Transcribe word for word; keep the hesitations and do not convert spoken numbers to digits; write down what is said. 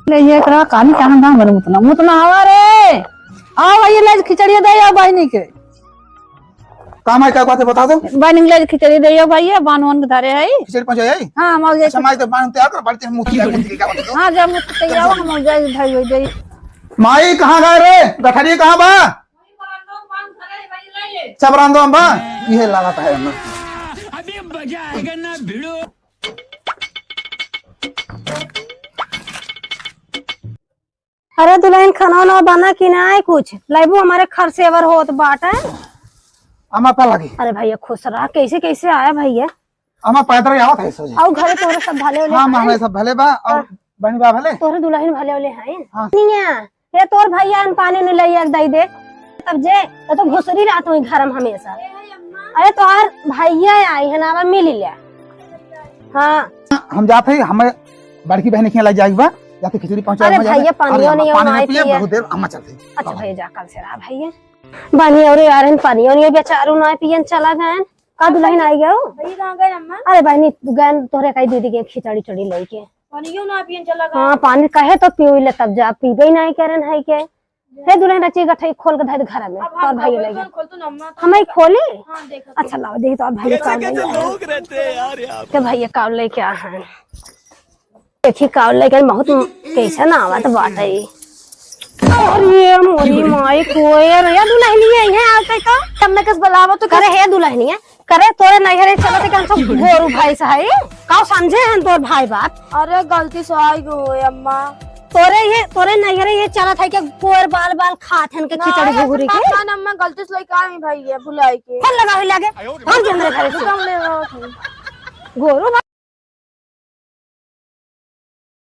ले ये करा, कानी कहाँ गाँव भर मुतना, मुतना हवा रे। आओ भैया, ले खिचड़ी दे आओ बहिनी के। काम है, क्या बात है, बता दो। बहिनी के ले खिचड़ी दे आओ भैया, बान वान के धरे है। खिचड़ी पहुँचाई है? हाँ, हम आओ जाए। अच्छा, माई तो बान तैयार कर, बाल्टी हम मुठी है, मुठी के क्या बात है? हाँ, जब मुठी तैयार हो, हम आओ जाए, भाई हो जाए। माई कहाँ गए रे? गठरी कहाँ बा? सब रांधो हम बा? इहे लागत है हमें। अभी मजा आएगा ना भिड़ो। अरे दुलहिन, खाना वाना बना कि नाहीं कुछ? लइबू, हमरे खरसेवर होत बाटे। अम्मा पा लगी। अरे भैया खुश रहा, कैसे कैसे आया भैया? अम्मा पैदल ही आवत है सोझे। अउ घरे तोहरे सब भले होले हाँ, माँ, हैं? हमें सब भले बा अउर हाँ। बहनी बा भले? तोहरे दुलहिन भले होले हैं? हाँ। निया, हे तोर भैया अन पानी नहीं लई एक दई दे। तब जे, तो, तो घुसरी रहत हुई घर में हमेशा। अरे तोहार भैया आई है ना, अब मिल ले। हाँ। हम जात है, हमें बड़की बहन के यहाँ लग जाएगी बा, या तो खिचड़ी पहुँचा अरे भैया, पानियो नहीं, पानी नहीं पिए, पिए। बहुत देर अम्मा चलते। अच्छा भैया, जा कल से रहा भैया। बनी अउर यार, पानियो नहीं, बेचारू ना पियन चला गए। का दुलहिन आई गयो? भैया कहाँ गए अम्मा? अरे बहनी, गए तोहरे कही दीदी के खिचड़ी चड़ी लेके। पानियो ना पियन चला गए। हाँ, पानी कहे तो पी ले, तब जा पीबे ही नहीं करन है के। हे दुलहिन, रची गठई खोल के धर दे घर में। अब तोर हम भाई कबे ले गए। खोल तो ना अम्मा। हम ही खोली? हाँ, देखो। अच्छा लाओ, देखी तो अब भाई कैसे का कैसे ले आए। लोग रहते हैं यार यहाँ पे। तो भैया का लेके आ हैं। देखी का लेके बहुत कैसे ना आवत बाटे। अरे मोरी माई, कोयर या दुलहिनिया है आते का? हमने कस बुलावा तो करे हे दुलहिनिया, करे तोरे नैहरे चलत है कि हम सब गोरू भैंस है। का समझे हैं तोर भाई बात? अरे गलती से आई गो अम्मा। तोरे ये, तोरे नैहरे ये चलत है कि कोयर बाल बाल खात हैं के ना, खिचड़ी ऐसे घुघरी के। पता ना अम्मा, गलती से लेके आई भैया भुलाई के। फोन लगा हुई लागे, फोन के अंदर करे से। कम ले रहो तुम। गोरू